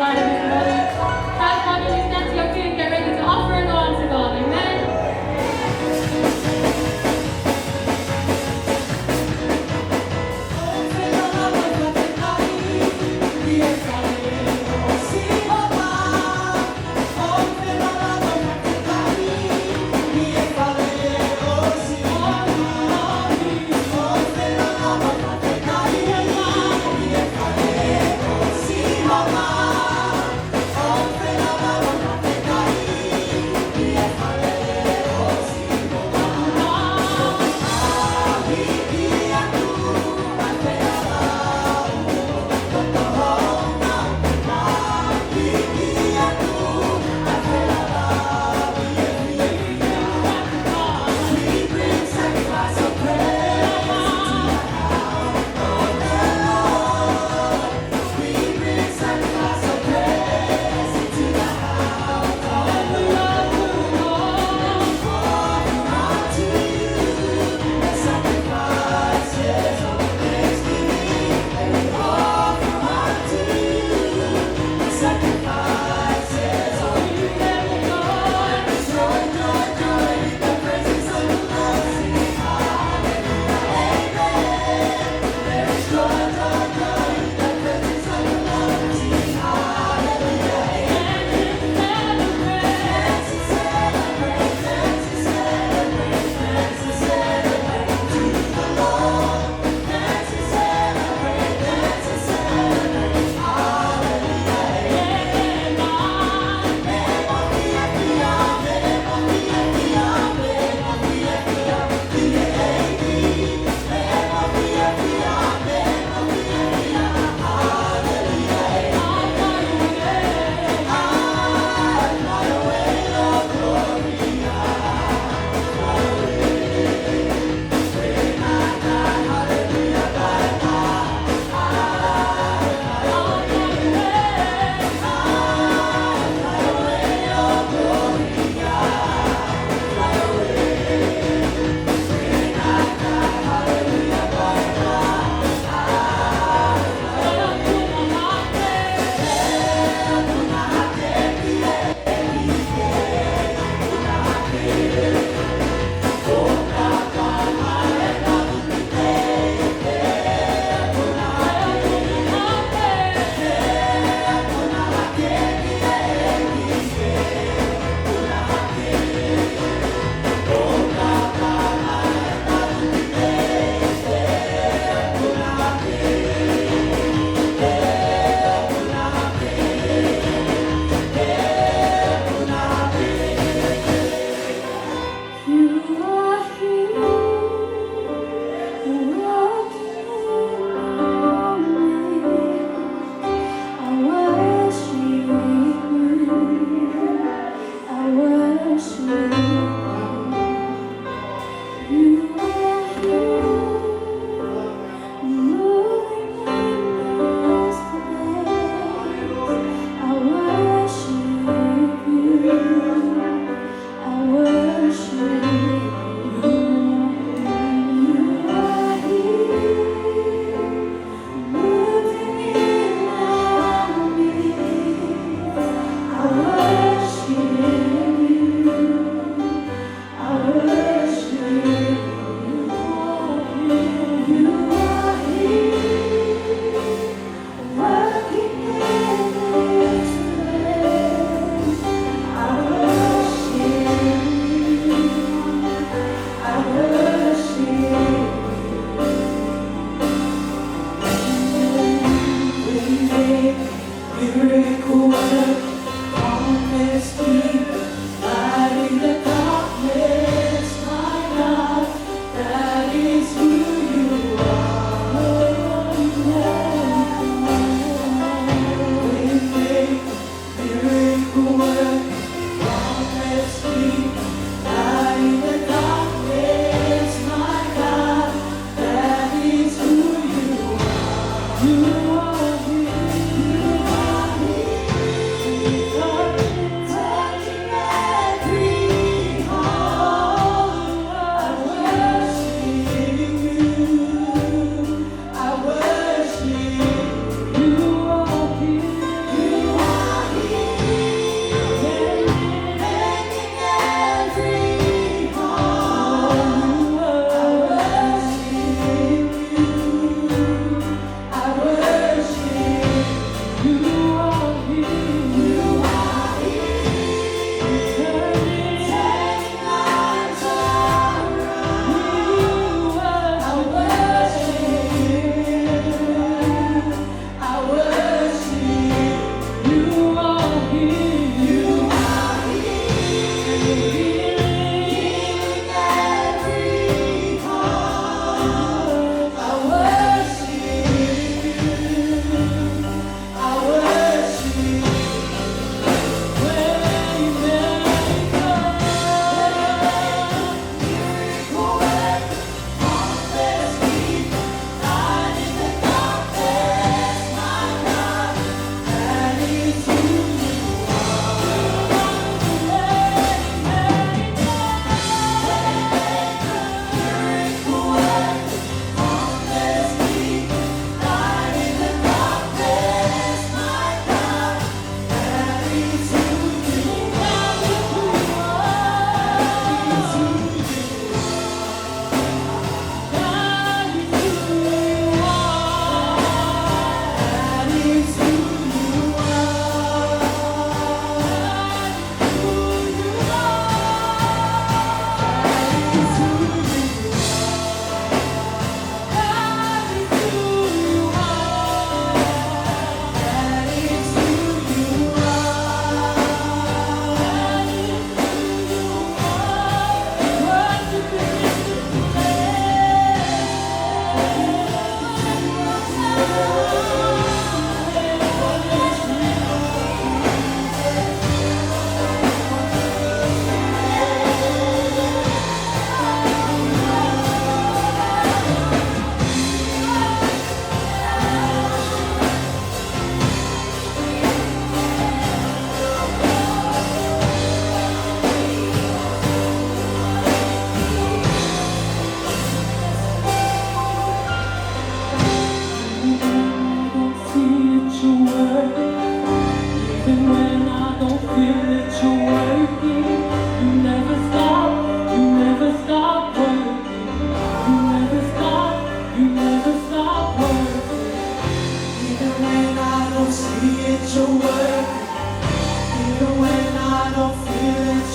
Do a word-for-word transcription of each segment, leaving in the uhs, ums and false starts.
Have fun when you stand to your feet and get ready to offer and go on to God. Amen.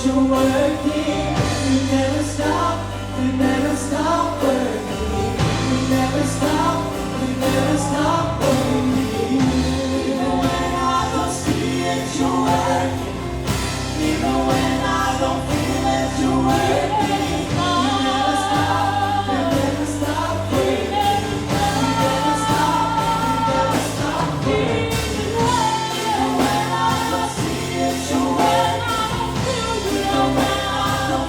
You're working, you never stop, you never stop working. You never stop, you never stop working. Even when I don't see it, you're working. Even when I don't feel it, you're working. You never stop, you never stop working. You never stop, you never stop working. Even when I don't see it, you're working. Even when I don't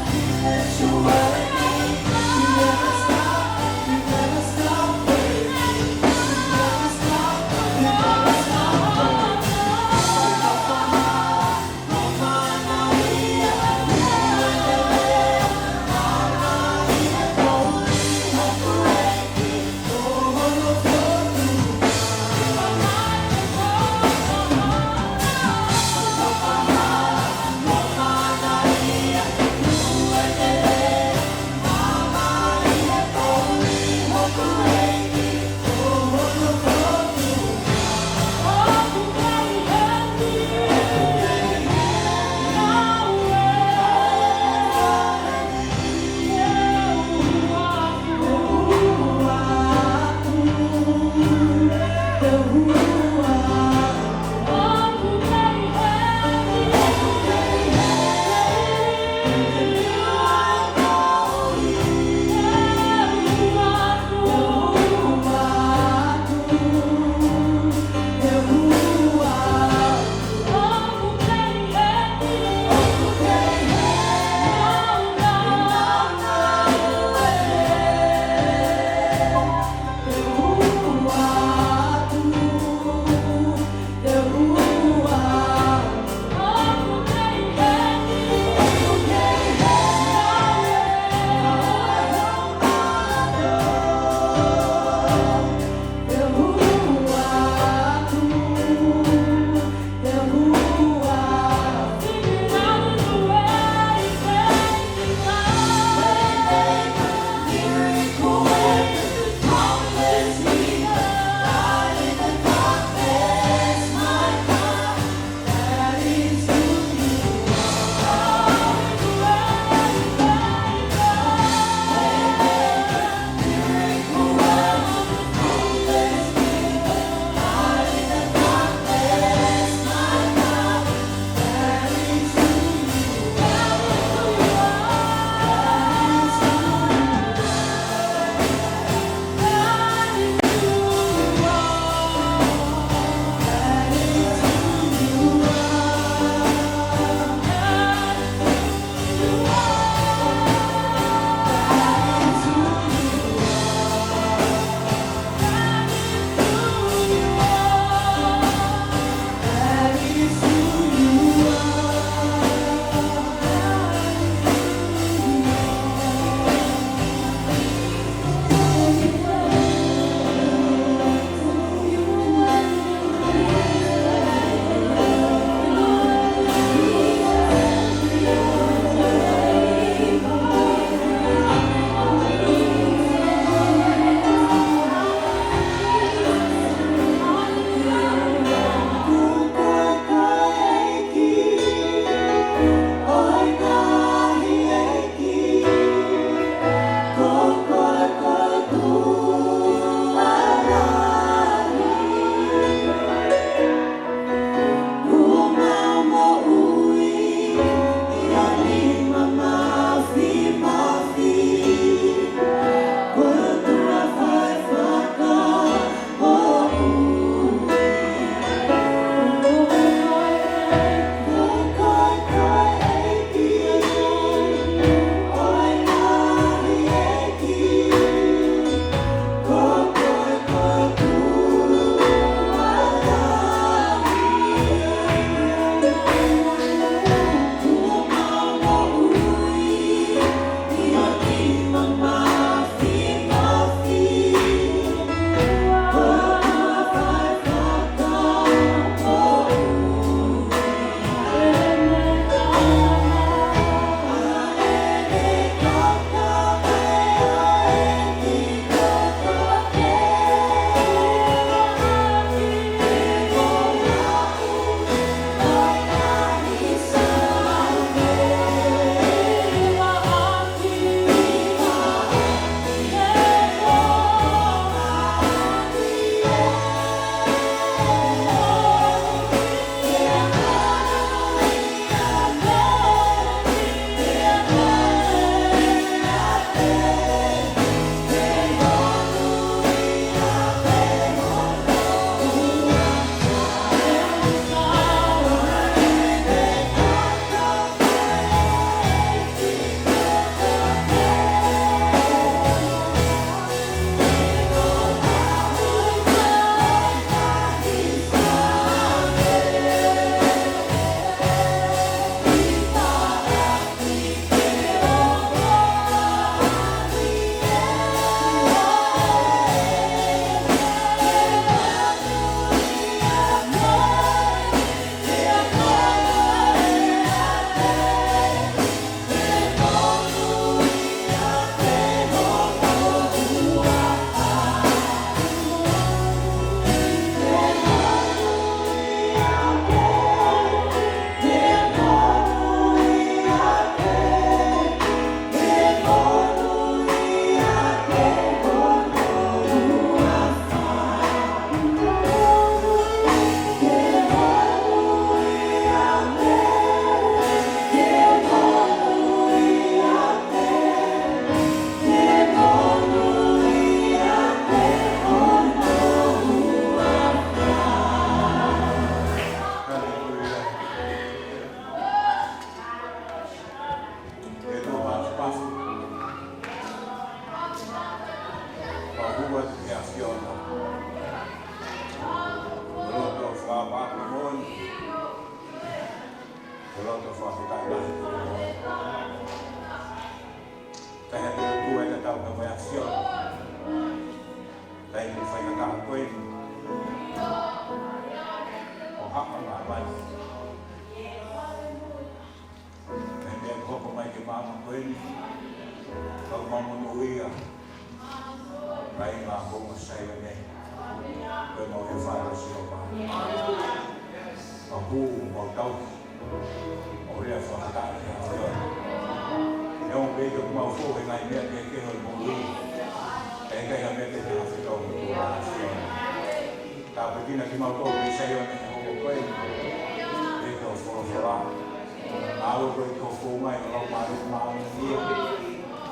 Māmā ko eni, kau māmā mo ia, kāinga ʻo Saione, ko e mau he fai ʻo Sihova. Mau hū, mau tauhi, mau lea fakataha ki he ʻAfiona. Neongo pē ʻoku mau fou he ngaahi meʻa kehekehe ʻo e moʻui, ka ʻoku ʻikai ha meʻa kehekehe ʻa e fekau ʻa e ʻAfiona. Tāpuekina kimautolu mei Saione he houa ko eni, ʻi he folofola. ʻAlu koe ki hoʻo founga ʻi he Laumālie Māʻoniʻoni.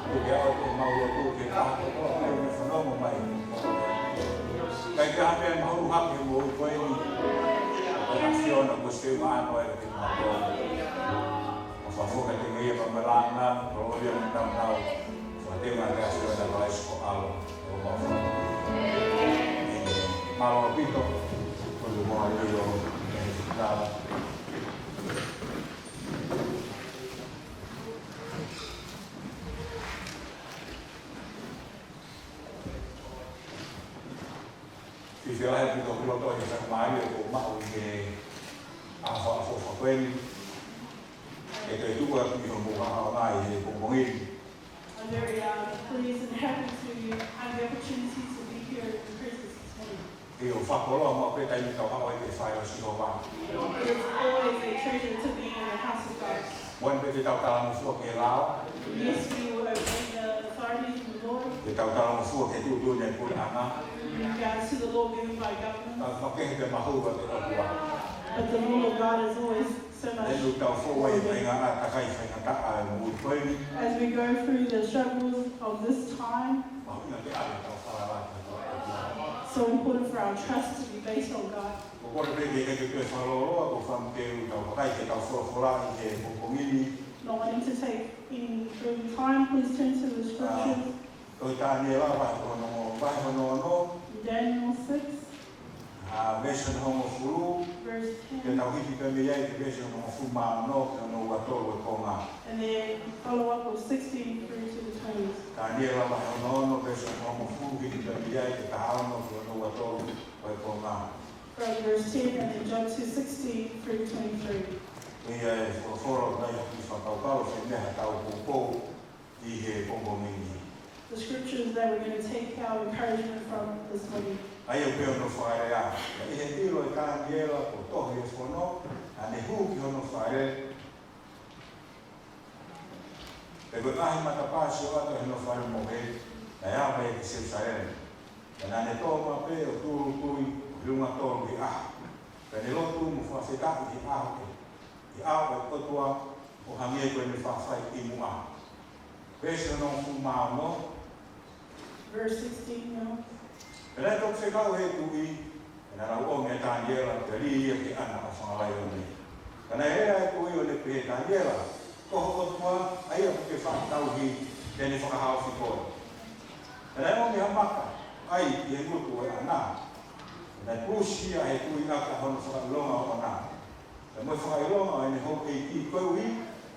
Tuku ke ʻoatu ʻemau lotu ke tāpuekina ʻemau fanongo mai. Kae ʻikai ha meʻa mahulu hake he moʻui ko eni. Ko e ʻAfiona kuo ʻosi maʻu ʻa e lotu kiate kimautolu. Mau fakafoki atu kiate koe ʻa e ngaahi langa, kolōlia mo e nāunau. Fakafoki atu kiate koe ʻa e ʻAlo. Mālō ʻaupito. Ko e moʻoni ʻo e Fiefia lahi ʻaupito hoku loto ʻi he faingamālie kuo u maʻu ʻi he ʻaho fakaʻofoʻofa ko eni. Ke toe tuʻu atu ʻi hoʻomou haʻofanga ʻi he pongipongi ni. I'm very, uh, pleased and happy to have the opportunity to be here in your presence this morning. ʻIo, fakakoloa maʻu pē taimi ʻoku tau haʻu ai ki he fale ʻo Sihova. It's always a treasure to be in the house of God. Moʻoni pē te tau talangofua ki he lao. Yes, we will obey the authorities of the Lord. Te tau talangofua ki he tuʻutuʻuni ʻa e puleʻanga. In regards to the law given by government. Ka ʻoku makehe pē mahulu ʻa e ʻOtua. But the law of God is always so much. Taimi ʻoku tau fou ai he faingataʻa, takai faingataʻa ʻo e moʻui ko eni. As we go through the struggles of this time, Mahuʻinga ke ʻave ʻetau falala ki he ʻOtua. So important for our trust to be based on God. Ko e kole pē ke ʻikai ke toe fakalōloa, ko e fakaʻamu ke u tau vakai ki heʻetau folofola ʻi he pongipongi ni. Not wanting to take any further time, please turn to the scriptures. Tohi Taniela vahe hono, vahe hono ono. Daniel six. ʻA, veesi hono hongofulu. Verse ten. Ke tau hiki pē mei ai ki he veesi hono hongofulu mā ono ki hono ua tolu ʻo e konga. And then follow up with sixteen through to the twenties. Taniela vahe hono ono, veesi hono hongofulu, hiki pē mei ai ki he taha ono ki hono ua tolu ʻo e konga. From verse ten and then jump to sixteen through twenty-three. Ko ia e folofola ʻoku ʻi ai hono fakakaukau, fai mei ai haʻatau poupou ʻi he pongipongi ni. The scriptures that we're gonna take our encouragement from this morning. ʻA ia ʻoku pehē hono fakalea: Pea ʻi he ʻilo ʻe Taniela ko e tohi ʻo e fono, naʻa ne hū ki hono fale. Pea ko e ngaahi matapā sioʻata ʻi hono fale mohe, naʻe ava ia ki Selusalema. Pea naʻa ne tō maʻu pē ʻo tūʻulutui ʻo hilungatolu he ʻaho. Pea ne lotu mo fakafetaʻi he ʻao ʻo e, he ʻao ʻo e ʻOtua, ʻo hangē ko ʻene faʻa fai ʻi muʻa. Veesi hono hongofulu mā ono. Verse sixteen now. Pea naʻe toki fekau ʻe he tuʻi, pea naʻe lauʻomi ʻa Taniela, pea lī ia ki he ʻana ʻo e fanga laione. Pea naʻe lea ʻa e tuʻi ʻo ne pehē: Taniela, ko ho ʻOtua, ʻa ia ʻoku ke faʻa tauhi, te ne fakahaofi koe. Pea naʻe ʻomi ha maka ʻai ki he ngutu ʻo e ʻana. Pea naʻe pusi ia ʻe he tuʻi ʻaki ʻa hono fakaʻilonga ʻoʻona, pea mo e fakaʻilonga ʻo ʻene houʻeiki, koeʻuhi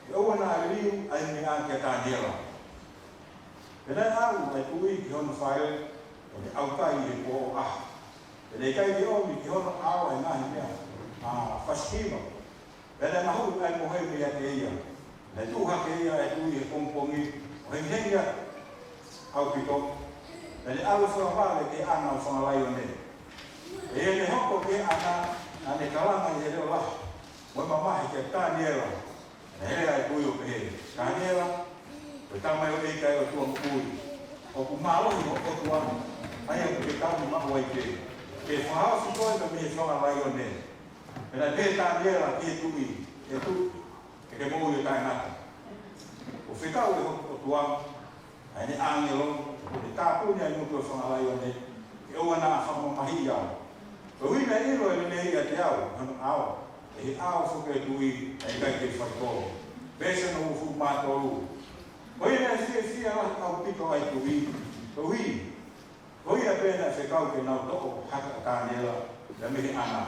ke ʻoua naʻa liliu ʻa e meʻa kia Taniela. Pea naʻe ʻalu ʻa e tuʻi ki hono fale, ʻo ne ʻaukai ʻi he pō ʻo ʻaho. Pea naʻe ʻikai ke ʻomi ki hono ʻao ʻa e ngaahi meʻa, ʻa, fasi hiva. Pea naʻe mahuʻi ʻa e mohe meiate ia. Naʻe tuʻu hake ia ʻa e tuʻi he pongipongi, ʻo hengihengi ʻaupito. Pea naʻe ʻalu fakavave ki he ʻana ʻo e fanga laione. Pea ʻi heʻene hoko ki he ʻana, naʻa ne kalanga ʻi he leʻo lahi mo e mamahi kia Taniela. Pea naʻe lea ʻa e tuʻi ʻo pehē: Taniela, ko e tamaioʻeiki ʻa e ʻOtua moʻui, ʻoku mālohi ho ʻOtua, ʻa ia ʻoku ke tauhi maʻu ai pē, ke fakahaofi koe mei he fanga laione. Pea naʻe pehē ʻe Taniela ki he tuʻi: ʻE tuʻi, ke ke moʻui ʻo taʻengata. Kuo fekau ʻe hoku ʻOtua ʻa ʻene ʻāngelo, ʻo ne tāpuni ʻa e ngutu ʻo e fanga laione, ke ʻoua naʻa fakamamahiʻi au. Koeʻuhi naʻe ʻilo ʻe lelei ʻiate au ʻi hono ʻao, ʻi he ʻao foki ʻo e tuʻi, naʻe ʻikai ke u faitō. Veesi hono uofulu mā tolu. Ko ia naʻe fiefia lahi ʻaupito ʻa e tuʻi, koeʻuhi ko ia pē naʻe fekau ke nau toʻo hake ʻa Taniela mei he ʻana.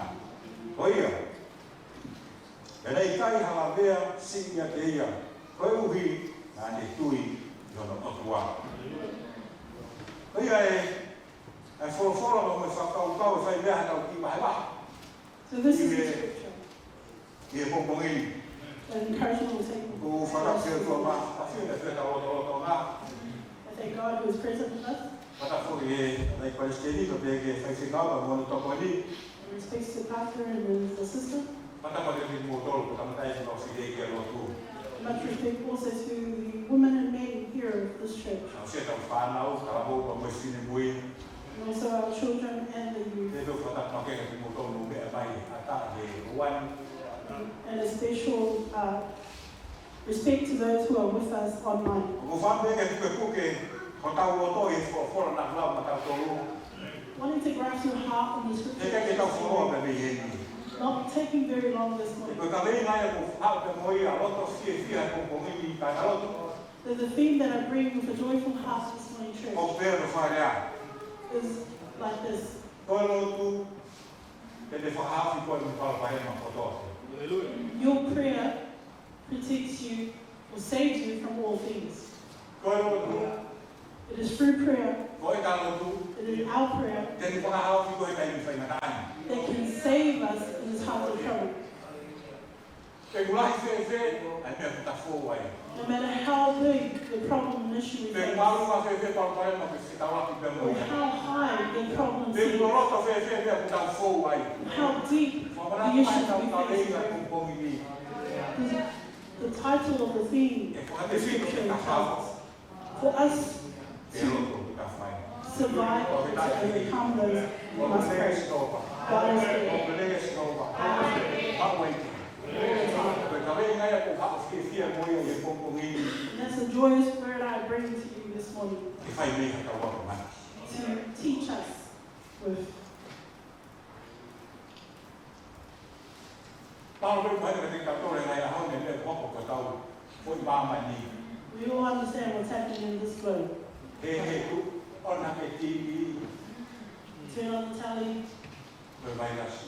Ko ia, pea naʻe ʻikai ha lavea siʻi ʻiate ia, koeʻuhi naʻa ne tui ʻi hono ʻOtua. Ko ia e, e folofola mo e fakakaukau ʻe fai mei ai haʻatau kiʻi vahevahe. So this is the scripture. ʻI he pongipongi ni. An encouragement we'll take. ʻOku ou Fakafetaʻi ki he ʻOtua, fakafetaʻi ki he ʻOtua, ʻOtua. I thank God who is present with us. Fakafetaʻi ki he Palesiteni, kae pehē ki he faifekau, pea mo hono tokoni. In respects to Pastor and his assistant. Fakafetaʻi kiate kimoutolu, ko e tangataʻeiki mo e fefine ʻi he lotu. Much respect also to the women and men here of this church. Aʻusia ʻetau fānau, talavou pea mo e finemui. And also our children and the youth. Pea fakafetaʻi kiate kimoutolu ʻoku mou meʻa mai ʻi he ʻaho ni. And a special, uh, respect to those who are with us online. ʻOku ou fakaʻamu ke pukepuke hotau loto ʻi he folofola naʻa ku lau maʻatautolu. Wanting to grasp your heart in the scripture. He ʻikai ke tau fuoloa pē mei heni. Not taking very long this morning. Ko e kaveinga ia ʻoku ou haʻu pē mo ia, loto fiefia he pongipongi ni, kāingalotu. The, the theme that I bring with a joyful heart this morning, church, ʻoku pehē hono fakalea, is like this. Ko e lotu, te ne fakahaofi koe mei he palopalema kotoa. Your prayer protects you or saves you from all things. Ko e lotu. It is through prayer. Ko ʻeta lotu. It is our prayer. Te ne fakahaofi koe he taimi faingataʻa ni. That can save us in the times of trouble. Pe ʻoku lahi fēfē ʻa e meʻa ʻoku ta fou ai. No matter how big the problem and issue we face. Pe ʻoku māʻolunga fēfē palopalema pe fetaulaki pea mo ia. Or how high the problem seems. Pe ʻoku loloto fēfē meʻa ʻoku ta fou ai. How deep the issues we face. Fakamanatu mai ʻetau kaveinga he pongipongi ni. The, the title of the theme, the scripture tells us, for us to survive and to overcome those, we must pray. God is good. And that's a joyous word I bring to you this morning. To teach us with. Pau pē mai ka te katoa e ngaahi ʻaho ni, meʻa ʻoku hoko ki hotau foʻi māmani. We all understand what's happening in this world. He, he, tuʻu ʻo ʻomi e T V. Turn on the telly. Ko e vailasi.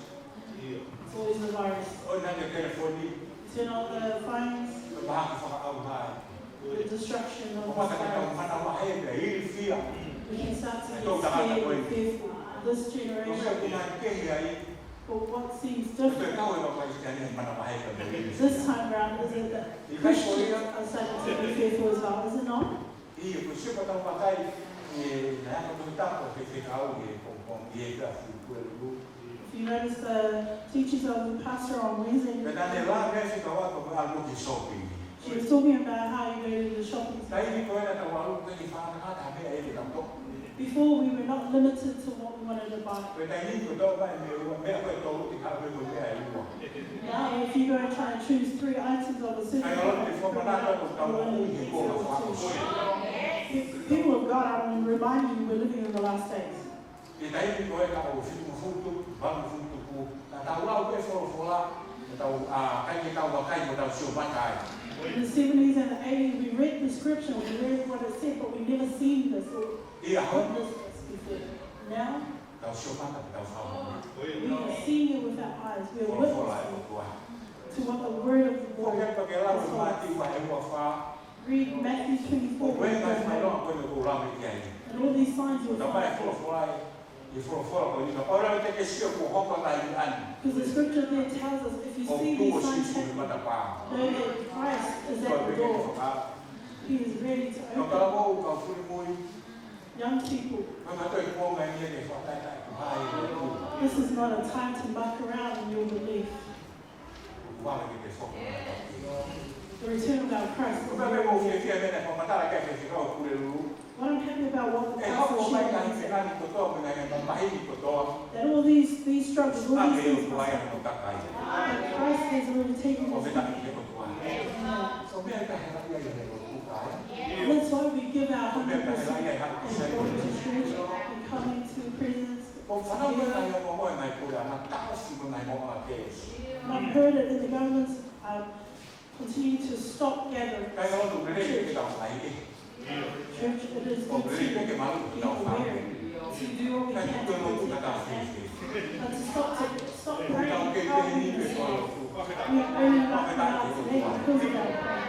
It's always the virus. ʻOmi e telefoni. Turn on the phones. Ko e mahaki fakaʻauha. The destruction of this virus. ʻOku ʻikai ke tau manavahē pea ilifia. We can start to get scared and fearful. This generation. Ko e meʻa ʻoku ngali kehe ai. But what seems different this time round is that Christians are starting to be fearful as well, is it not? ʻIo, ko e sio ki heʻetau vakai, ʻe, naʻe ʻi ai e tohitapu ʻa e faifekau he pongipongi ni, ʻa e Fuʻu Kuelulu. If you notice the teachings of the pastor on Wednesday, Pea naʻa ne lave ʻa e faifekau ko e ʻalu ki he shopping. She was talking about how you go to the shopping center. Taimi ko ē naʻa tau ʻalu, ʻikai ke fānau ha meʻa ʻe tau toʻo. Before, we were not limited to what we wanted to buy. Ko e taimi ko ē tau ʻomai meʻa ʻe ua, meʻa ko ē tolu, te ke haʻu mo e meʻa ʻe ua. Now, if you go and try and choose three items of a certain product, you will only need to look to. Pe-, people of God, I want to remind you, we're living in the last days. ʻI he taimi ko ē ka ʻo fitungofulu, valungofulu tupu, naʻa tau lau pē folofola, naʻa tau, ʻikai ke tau vakai mo tau sio mata ai. In the seventies and the eighties, we read the scripture, we read what it said, but we never seen this or witnessed this before. Now, tau sio mata, tau fau. We are seeing it with our eyes. We are witnessing to what the word of the Lord has told us. Folofola ʻa e ʻOtua. Ko e meʻa ke lau ʻi Mātiu vahe ua fā. Read Matthew twenty-four, verse one. ʻOku ʻi ai e ngaahi meʻa ko eni ʻoku ou lave ki ai. And all these signs will follow. Tau mai folofola ʻi he folofola ko eni. Kapau leva te ke sio kuo hoko e ngaahi meʻa ni. 'Cause the scripture there tells us, if you see these signs happening, ʻOku tuʻu ʻa Sīsū ʻi he matapā. Know that Christ is at the door. Ko e peke ni faka. He is ready to open. Kau talavou, kau finemui. Young people. Ko e ʻikai ko e kuonga eni ke fakataʻetaʻe ko hai ʻoku. This is not a time to muck around in your belief. Kuo vave ke ke fakamatala. The return of our Christ is very near. Ko e meʻa ʻoku ou fiefia ai he meʻa naʻe fakamatala ki ai e faifekau Kuelulu. What I'm happy about what the pastor shared on Wednesday, ʻE hoko mai e ngaahi meʻa ni kotoa, mo e ngaahi mamahi ni kotoa. That all these, these struggles, all these things must happen. Ko e meʻa ʻoku ʻi ai hono kakai. But Christ has already taken us. Ko e meʻa ʻoku ʻi ai hono kakai. Amen. Ko e meʻa ʻoku ʻi ai hono kakai. And that's why we give our hundred percent and go to church and coming to presence. Ko e fānau ko ē naʻe ongoongo e ngaahi puleʻanga taʻofi mo e ngaahi moʻunga kehe. And I've heard it in the government's, um, continue to stop gathering. Kāinga, ʻoku lelei ke tau fai ē. Church, it is good to be aware, to do what we can to protect. But to stop, to stop praying, how are we gonna stop? We are only like we are today because of our prayer.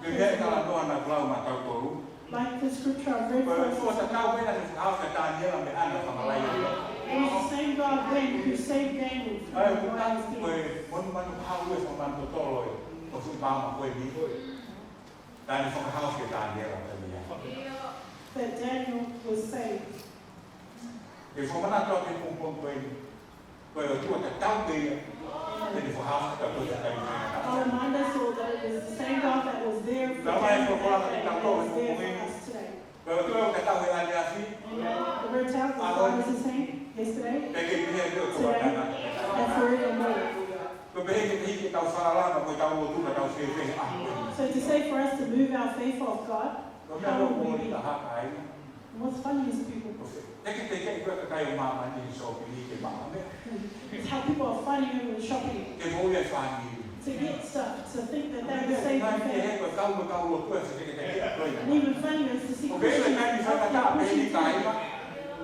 Ko e meʻa ʻoku talanoa ʻa e ʻOtua maʻatautolu. Like the scripture I've read for us. Ko e ʻOtua tatau pē naʻa ne fakahaofi ʻa Taniela mei he ʻana ʻo e fakalaione. It was the same God then who saved Daniel from the lion's den. ʻA ia, ko e monumanu hau e fakamanu totolo ē, ʻo e fuʻu māmani ko eni. Naʻá ne fakahaofi ʻa Taniela ʻo taimi ia. That Daniel was saved. ʻE fakamanatu ʻa e pongipongi ko eni, ko e ʻOtua tatau pē ia te ne fakahaofi kitautolu he taimi ko eni. I'll remind us all that it is the same God that was there for Daniel that day is there for us today. Ko e ʻOtua ʻoku tatau he ʻaneafi. And the Lord tells us God is the same yesterday, today, and forevermore. Ko e pehē ke tau falala, ko ʻetau lotu, ka tau fēfē he ʻaho ko eni. So to say for us to move our faith off God, how would we be? Ko e meʻa ʻoku moʻoni taha ai. And what's funny is people, Teke teke ʻi he kakai ʻo māmani ʻi he sōpingi ke maʻu ha meʻa. It's how people are fighting over shopping Ke moʻui e fāmili. to get stuff, to think that they will save their family. Ko e kau, ko e kau lotu ʻe feteke teke ʻa koe. And even funnier is to see Christians asking Christians to do.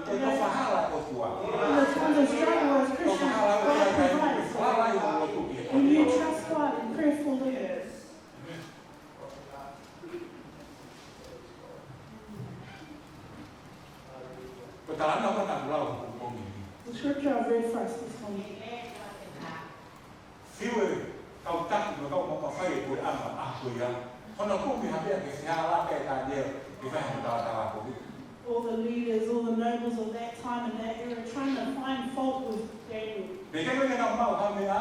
Ko e kau fahala ʻOtua. In the times of struggle as Christians, God provides. When you trust God and pray for them. Ko e talanoa ko ē naʻá ku lau he pongipongi ni. The scripture I've read for us this morning. Fiu e kau taki mo e kau maʻu mafai ʻo e puleʻanga ʻaho ko ia. Hono kumi ha meʻa ke fehālaaki ai ʻa Taniela, ke fai hano talatala ko ē. All the leaders, all the nobles of that time and that era trying to find fault with Daniel. Pea ʻikai ke nau maʻu ha meʻa.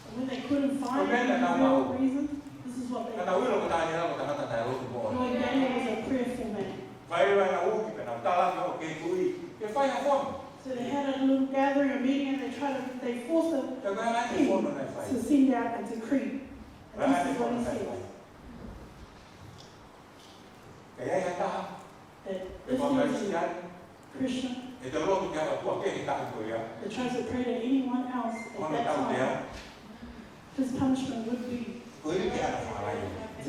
And when they couldn't find any real reason, this is what they did. Naʻa nau ʻilo ko Taniela ko e tangata taʻelotu moʻoni. Knowing Daniel was a prayerful man. Fai ʻenau uki pea nau tala ki he tuʻi ke fai ha fono. So they had a little gathering, a meeting, and they tried to, they forced the king to send out a decree. And this is what he said. Ka ʻi ai ha taha, That if there's a Christian ʻe tau lotu ki ha ʻotua kehe he taimi ko ia, that tries to pray to anyone else at that time, his punishment would be to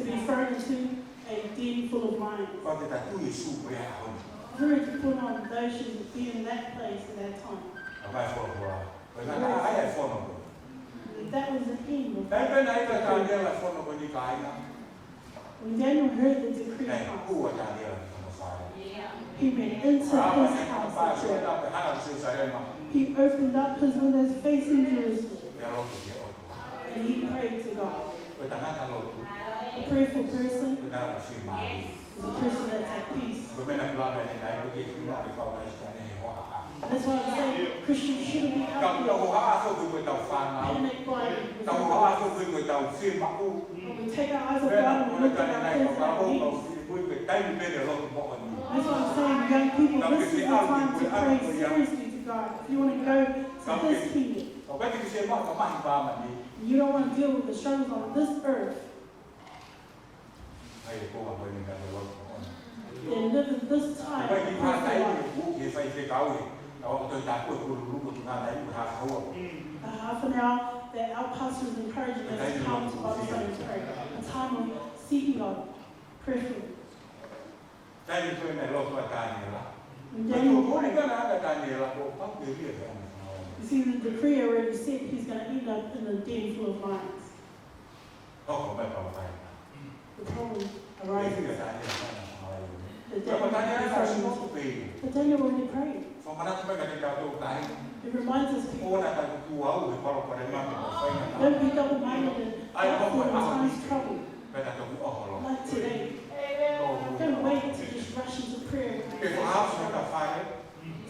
be thrown into a den full of lions. Ko e tatau ʻi he sū ko ia ʻaho ni. Who would put on those shoes and be in that place at that time? ʻA e folofola. Ko e ngata ai e fono ko. That was the end of the decree. Taimi pē naʻe ʻikai ke ʻi ai ha fono ko eni, kāinga. When Daniel heard the decree passed, Naʻe hū ʻa Taniela ki hono fale. He went into his house of prayer. He opened up his windows facing Jerusalem. Pea lotu ki he ʻOtua. And he prayed to God. Ko e tangata lotu. A prayerful person Ko e tangata fiemālie. is a person that's at peace. Ko e meʻa naʻá ku lave ki ai, ʻoku ʻikai ke fiemaʻu ke kau ai sa ne he hohaʻa. That's why I say Christians shouldn't be out there panicked by the world. Ka tau hohaʻa foki mo ʻetau fānau. Tau hohaʻa foki mo ʻetau fiemaʻu. When we take our eyes off God and we look at our things and our needs. Ko e taimi pē ʻo e lotu moʻoni. That's why I'm saying, young people, this is the time to pray seriously to God. If you want to go to this kingdom, Ka ʻoku ʻikai ke fiemaʻu ha mamahi ʻi māmani. You don't want to deal with the struggles on this earth. ʻAi e konga ko eni ke tau lotu moʻoni. Then live in this time of prayer. Ko e kiʻi pātai ʻoku ke fai fekau ē. ʻA ʻoku toe tāpue kululu ko tuna nai ko hāfahua. The half an hour that our pastor is encouraging us to come to Bible study and pray. A time of seeking God prayerfully. Taimi ko ē naʻe lotu ai ʻa Taniela. Ko e tuʻutuʻuni ko ē naʻe ʻai ʻa Taniela kuo pau ke ʻi ai e fanga fānau. You see, the decree already said he's gonna end up in a den full of lions. Hoko mai pau fai. The problem arises. Ko Taniela naʻe ʻosi lotu pē ia. But Daniel already prayed. Fakamanatu mai kiate kitautolu kāinga. It reminds us people. ʻOua naʻa tau tukutuku au he palopalema mo e faingataʻa. Don't be double-minded and doubtful in times of trouble. Pea tau toki ʻoho loa. Like today. Don't wait to just rush into prayer. Ke fakahaofi hota fale.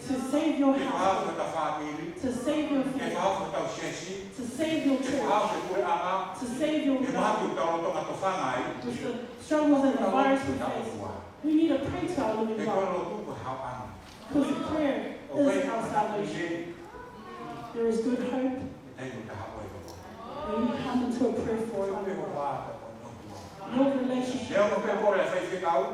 To save your house. Ke fakahaofi hota fāmili. To save your family. Ke fakahaofi hotau siasi. To save your church. Ke fakahaofi e puleʻanga. To save your government. Ke mahaki ʻoku tau lolotonga tofanga ai. With the struggles and the virus we face. Tau lotu ki he ʻOtua. We need to pray to our living God. He ko e lotu ko e haoʻanga. Because prayer is our salvation. There is good hope. He taimi ʻoku tau haʻu ai ki he ʻOtua. When we come into a prayer for another, your relationship with God,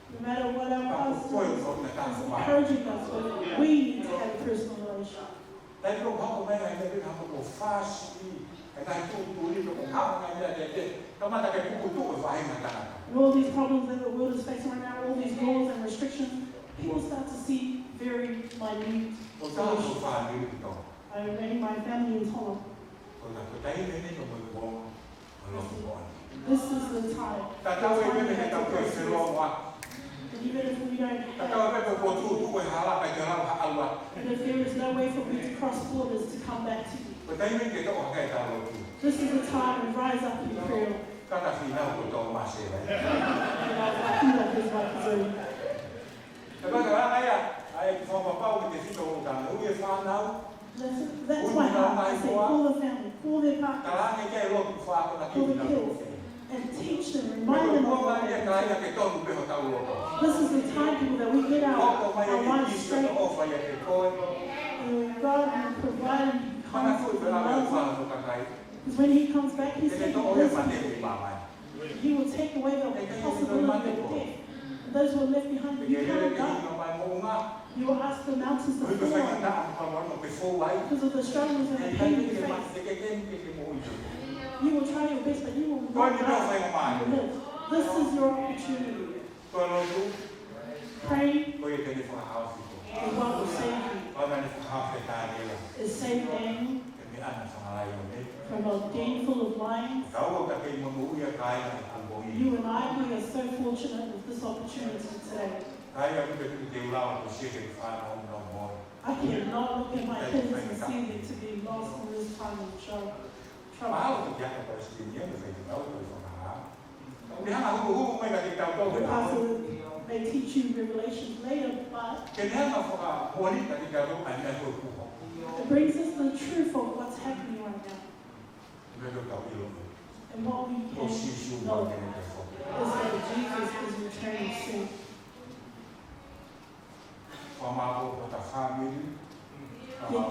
no matter what our pastor is encouraging us with, we need to have a personal relationship. Taimi ʻoku hoko mai ai e meʻa ko e fasi, e ngaahi tuʻutuʻuni, ʻoku hoko mai ai e meʻa tētē, kamata ke pukutuʻu e faʻahinga tangata. And all these problems that the world is facing right now, all these laws and restrictions, people start to see very minute solutions. ʻO tā ko e fāmili ki Tonga. I rang my family in Tonga. Ko e taimi eni ko e moʻoni. This is the time. Tatau ai pē pe ʻoku tau kei felōngoaki. And even if we don't have Tatau ai pē pe ʻoku tuʻu e hala kae ʻikai ke lava ha ʻalu. And if there is no way for me to cross borders to come back to you, Ko e taimi ke toʻo hake ʻetau lotu. This is the time we rise up in prayer. Tata finau ko Tōmasi ē. And I for the kids and teach them, remind them of the importance. This is the time, people, that we get our, our lives straight. And God will provide and He comes with love. Because when He comes back, He said He will take away the possibility of death. And those who are left behind, you cannot die. You will ask the mountains to fall. Because of the struggles and the pain you face, you will try your best, but you will not die. You live. This is your opportunity. Praying is what will save you. It saved Daniel from a den full of lions. You and I, we are so fortunate with this opportunity today. I cannot look at my kids and see them to be lost in this time of trouble. Trouble. The pastor may teach you Revelations later, but it brings us the truth of what's happening right now. And what we can know is that Jesus is returning soon. Get your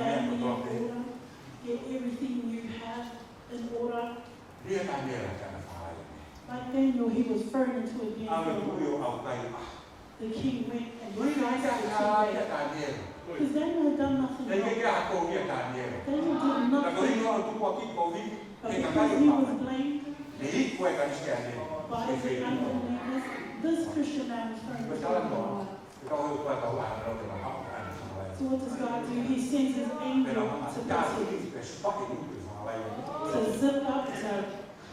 family in order. Get everything you have in order. Like Daniel, he was thrown into a den full of lions. The king went and he asked the king that. Because Daniel had done nothing wrong. Daniel did nothing wrong. But because he was blamed by the unbelievers, this Christian man was thrown into the fire. So what does God do? He sends His angel to protect you, to zip up, to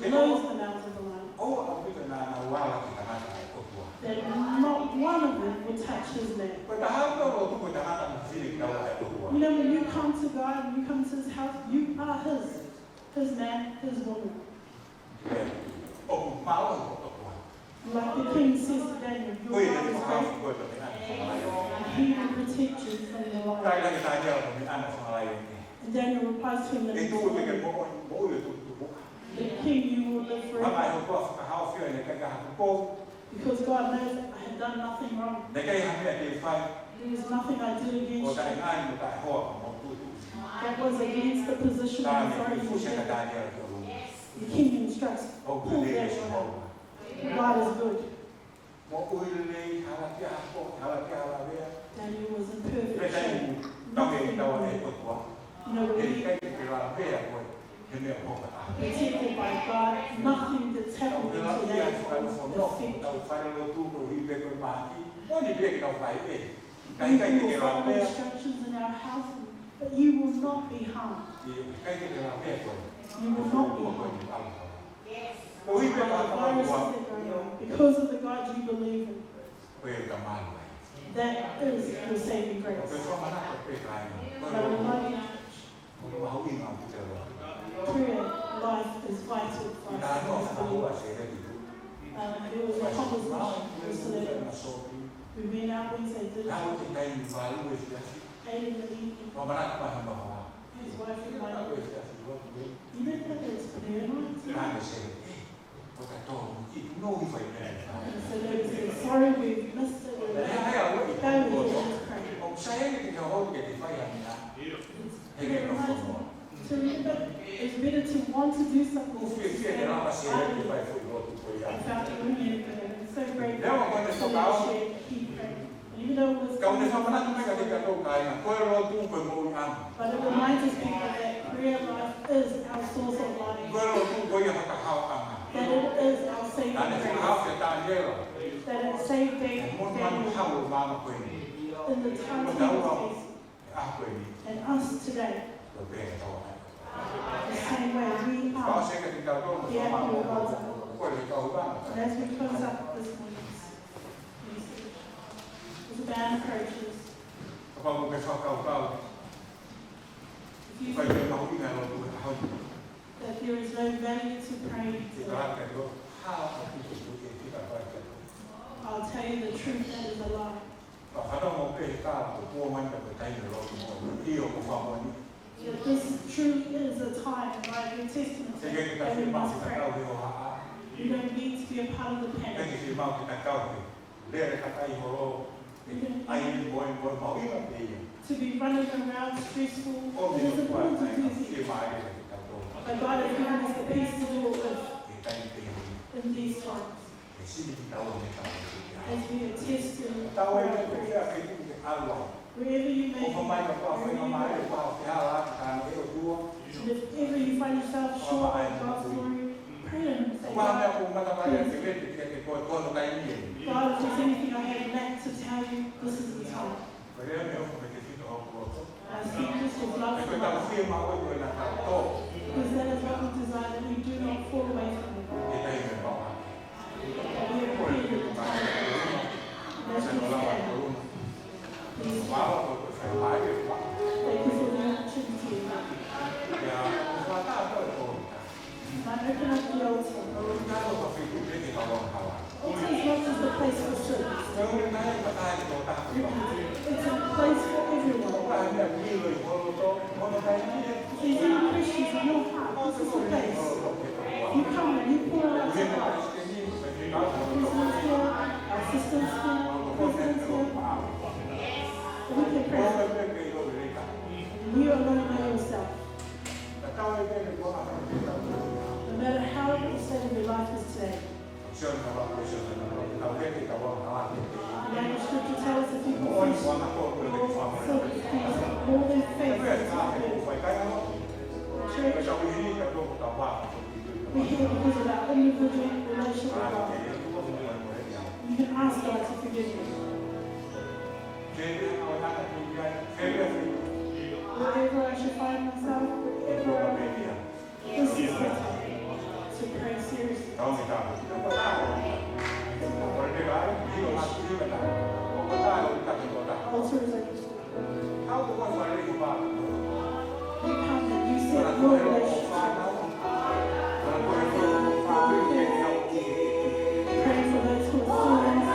close the mouths of the lions, that not one of them will touch his land. You know, when you come to God and you come to His house, you are His, His man, His woman. Like the king says to Daniel, your God is great, and He will protect you from the lion. And Daniel replies to him in this way. The king, you will live forever. Because God knows I have done nothing wrong. There is nothing I did against you. That was against the position and authority you gave. The king instructs, pull that one out. God is good. Daniel was in perfect shape. Nothing wrong. You know, we protected by God, nothing that's happened to you will affect you. We will follow instructions in our house, but you will not be harmed. You will not be harmed by the viruses that go around because of the God you believe in. That is your saving grace. But I remind you, prayer life is vital for us as believers. Um, there was a conversation with a celebrity. We went out Wednesday, did eight in the evening. His wife reminded me, "You know that it's prayer night?" And so they said, "Sorry, we've missed it. We're going to pray." It's, it reminds me to remember, it's better to want to do something than to stay idle. I found it really good. I'm so grateful for the share he prayed. Even though it was But it reminds us, people, that prayer life is our source of life. That it is our saving grace. That it saved Daniel in the times he was facing. And us today, the same way we are the apple of God's eye. And as we close up this morning's message, as the band approaches, if you feel that there is no value to praying today, I'll tell you the truth, that is a lie. Ka fanongo pē he kala ko Puamani ka ko e taimi lotu mo ʻio ko Famoni. That this truly is a time, like a testament, that we must pray. We don't need to be a part of the panic. To be running around stressful. It is important to do that. But God has given us the peace to do it with in these times. As we attest to our prayers. Wherever you may be, and if ever you find yourself short of God's glory, pray to Him. Say, "God, please, God, if there's anything I have lacked to tell you, this is the time." I speak this with love from my heart. Because that is what we desire, that we do not fall away from it. That we are prepared with the time. Let's just stand. Please. Thank you for the opportunity. I open up the altar. Altar is not just a place for service. It's a place for everyone. If there's any Christians in your heart, this is the place. You come and you pour out to God. Our president's here, our assistant's here, our president's here. We can pray. You alone know yourself. No matter how the state of your life is today, the Bible scripture tells us if you confess your sins, He's more than faithful to forgive. Church, we're here because of our individual relationship with God. You can ask God to forgive you. Wherever I should find myself, wherever I may be, this is the time to pray seriously. Altar is open. You come and you set your relationship. Pray for those who are sinners.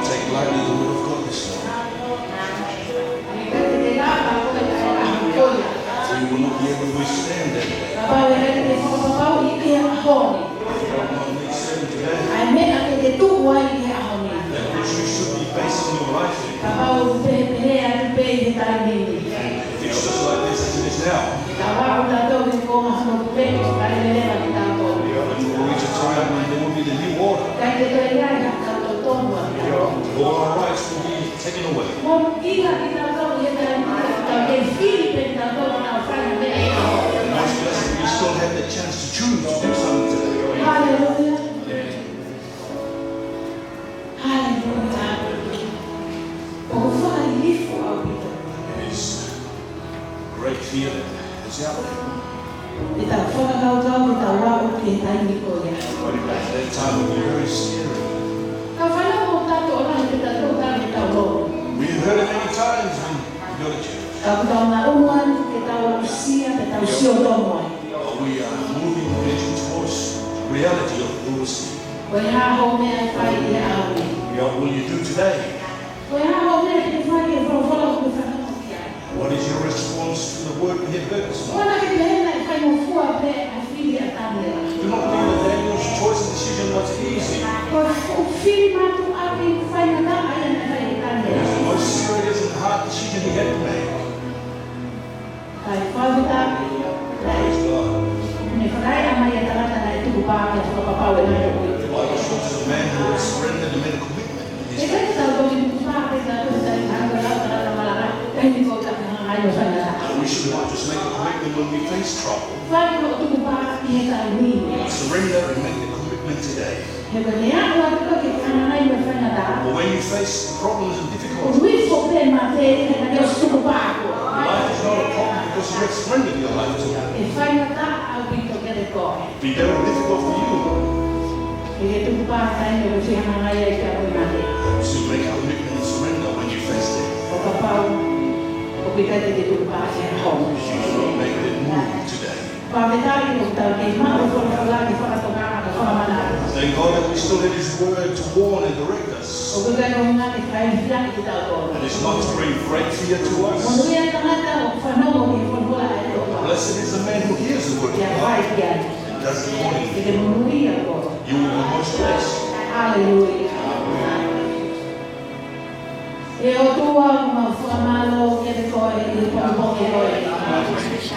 Take lightly the word of God this morning. So you will not be able to withstand that. Kapau ʻe ʻikai te ke fakapapauʻi ʻi he ʻaho ni. What God wants me to say today. ʻA e meʻa ke te tuʻu ai ʻi he ʻaho ni. That which you should be basing your life in. Kapau ʻoku pehē atu pē ʻi he taimi ni. If it's just like this as it is now. Kapau ʻoku tau ʻi he konga hono pule ʻo taimi leva ki tautolu. You will reach a time when there will be the new order. ʻIkai te toe ʻi ai ha kau tau tonu atu. All our rights will be taken away. Mo ʻila ki tautolu ʻi he taimi ni, tau ke fili pē tautolu ke tau fai ha meʻa. Much less we still have the chance to choose to do something today. Hallelujah. Fear is out there. Te tau fakakaukau ke tau aʻu ki he taimi ko ia. But at that time, it would be very scary. Ka fai la mo tato ona ke tato ka ke tau lo. We've heard it many times when we go to church. Ka ʻoku tau ngaʻunu atu ke tau aʻusia, ke tau sio tomo ai. But we are moving, edging towards reality of those things. Ko e hā hoʻo meʻa ʻe fai ʻi he ʻaho ni? What will you do today? Ko e hā hoʻo meʻa ke fai ki he folofola ʻoku ke fanongo ki ai? What is your response to the word we have heard this morning? ʻOua naʻa ke pehē naʻe faingofua pē ʻa e fili ʻa Taniela. Do not think that Daniel's choice and decision was easy. Ko e fuʻu fili mātuʻaki faingataʻa ia naʻe fai ʻe Taniela. It was the most serious and hard decision he had to make. Kae fakafetaʻi. Praise God. Ne fakaeʻa mai ʻa e tangata naʻe tukupā ke fakapapauʻi ʻene moʻui. The Bible talks of a man who has surrendered and made a commitment in his life. ʻIkai ke tau toki tukupā pē tautolu he taimi ʻoku tau lau ʻa e tangata malanga, taimi ko ē ʻoku tau hanga ai ʻo faingataʻa. And we should not just make a commitment when we face trouble. Fai hoʻo tukupā ʻi he taimi ni. Surrender and make the commitment today. He ko e meʻa ʻoku ʻalu atu ke hanga ai ʻo faingataʻa. But when you face problems and difficulties, ʻoku ʻikai ko e mate, he naʻa ke ʻosi tukupā koe. Life is not a problem because you have surrendered your life to Him. ʻE faingataʻa ʻaupito kiate koe. Be very difficult for you. Ke ke tukupā taimi ʻoku ke hanga ai ʻo mate. To make a commitment and surrender when you face death. ʻO kapau ʻoku ʻikai te ke tukupā he ʻaho ni. You should not make that move today. Fakafetaʻi ʻoku tau kei maʻu e folofola ke fakatokanga, ke fakamanatu. Thank God that we still have His word to warn and direct us. ʻOku ʻikai ko e ngaahi kae fia kitautolu. And it's not to bring great fear to us. Monūʻia e tangata ʻoku fanongo ki he folofola ʻa e ʻOtua. Blessed is the man who hears the word of God. Pea fai ki ai. And does accordingly. Ke ke monūʻia koe. You will be most blessed. Haleluia. ʻE ʻOtua, ʻoku mau fakamālō kiate koe ʻi he pongipongi ko eni.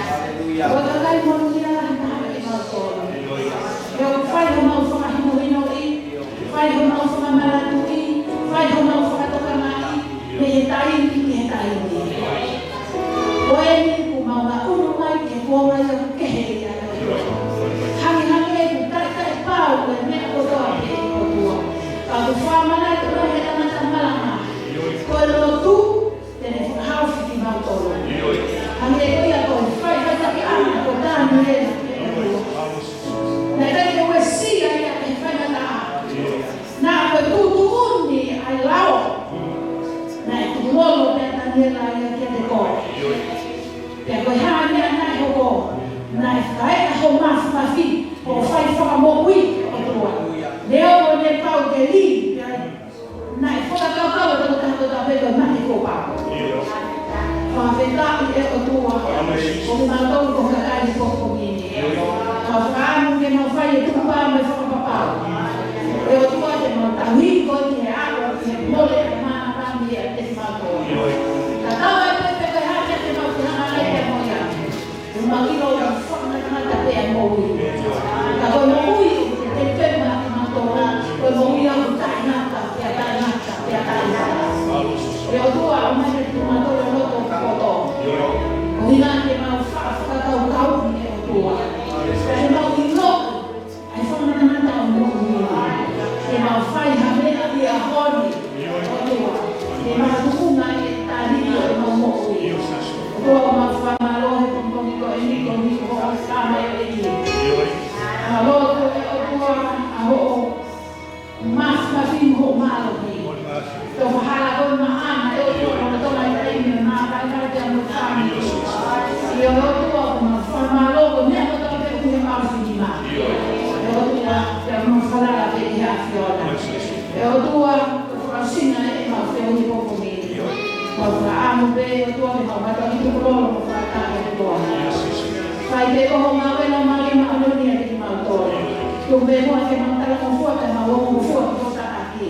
Haleluia. Ko e kakai monūʻia lahi taha kimautolu. ʻOku fai homau fakahinohinoʻi, fai homau fakamanatuʻi, fai homau fakatokangaʻi, mei he taimi ki he taimi. Ko eni kuo mau ngaʻunu mai ki he kuonga ia ʻoku kehe ai. Hangehangē kuo taʻetaʻepau e meʻa kotoa pē, ʻe ʻOtua. Ka kuo fakamanatu mai ʻe he tangata malanga, ko e lotu te ne fakahaofi kimautolu. Hangē ko ia ko e faʻifaʻitakiʻanga ko Taniela, ʻe ʻOtua. Naʻe ʻikai ke uesia ia ʻe he faingataʻa. Naʻa ko e tuʻutuʻuni ʻa e lao naʻe tukulolo pē ʻa Taniela ia kiate koe. Pea ko e hā e meʻa naʻe hoko? Naʻe fakaeʻa ho māfimafi, hoʻo fai fakamoʻui, ʻe ʻOtua. Neongo ne pau ke lī, pea naʻe fakakaukau ʻa e tokotaha kotoa pē ko e mate kuo pau. Fakafetaʻi ʻe ʻOtua. Ko kimautolu ko e kakai he pongipongi ni. Mau fakaʻamu ke mau fai e tukupā mo e fakapapau. ʻE ʻOtua, te mau tauhi koe ki he ʻaho, ki he mole ʻa e mānava ni ʻiate kimautolu. Tatau ai pē pe ko e hā e meʻa te mau fihanga ai pea mo ia. ʻOku mau ʻilo ʻoku fakangatangata pē ʻa e moʻui. Ka ko e moʻui ʻoku te pema kimautolu, ko e moʻui ʻoku taʻengata, pea taʻengata, pea taʻengata. ʻE ʻOtua, ʻomai kiate kimautolu e loto poto. Koeʻuhi ke mau fa-, fakakaukauʻi, ʻe ʻOtua. Pea ke mau ʻilo ʻa e fakangatangata ʻo e moʻui. Ke mau fai ha meʻa ʻi he ʻaho ni, ʻOtua. Ke mau tuʻunga ʻi he tali ʻo ʻemau moʻui. ʻOtua, mau fakamālō he pongipongi ko eni koeʻuhi ko hoʻo ʻAlo ko e ʻEiki. Mālō ʻOtua, ʻe ʻOtua, ʻa hoʻo māfimafi mo hoʻo mālohi. Tau fahala ko e maʻana ʻe ʻOtua, ʻo tō mai taimi ʻo nā kai kai te amo tāmi. ʻIo ʻe ʻOtua, ʻoku mau fakamālō ko e meʻa kotoa pē ʻoku ʻi he mau finima. ʻE ʻOtua, ʻoku mau falala pē ʻi he ʻAfiona. ʻE ʻOtua, ko e fakaʻosinga ʻe mau feohi he pongipongi ni. Mau fakaʻamu pē ʻe ʻOtua ke mau mātuʻaki tukulolo mo fakataha ʻe ʻOtua. Fai pē ko hoʻo ngāue ʻi heʻemau lima ʻaho ni ʻiate kimautolu. Tuku pē muʻa ke mau talangofua pea mau ongongofua ki hoʻo taʻaki.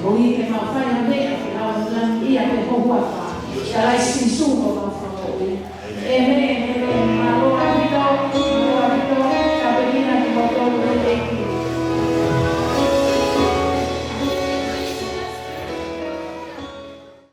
Koeʻuhi ke mau fai ha meʻa ke ʻaonga ʻia pē ho huafa. ʻIa Kalaisi Sīsū ko homau Fakamoʻui. ʻĒmeni.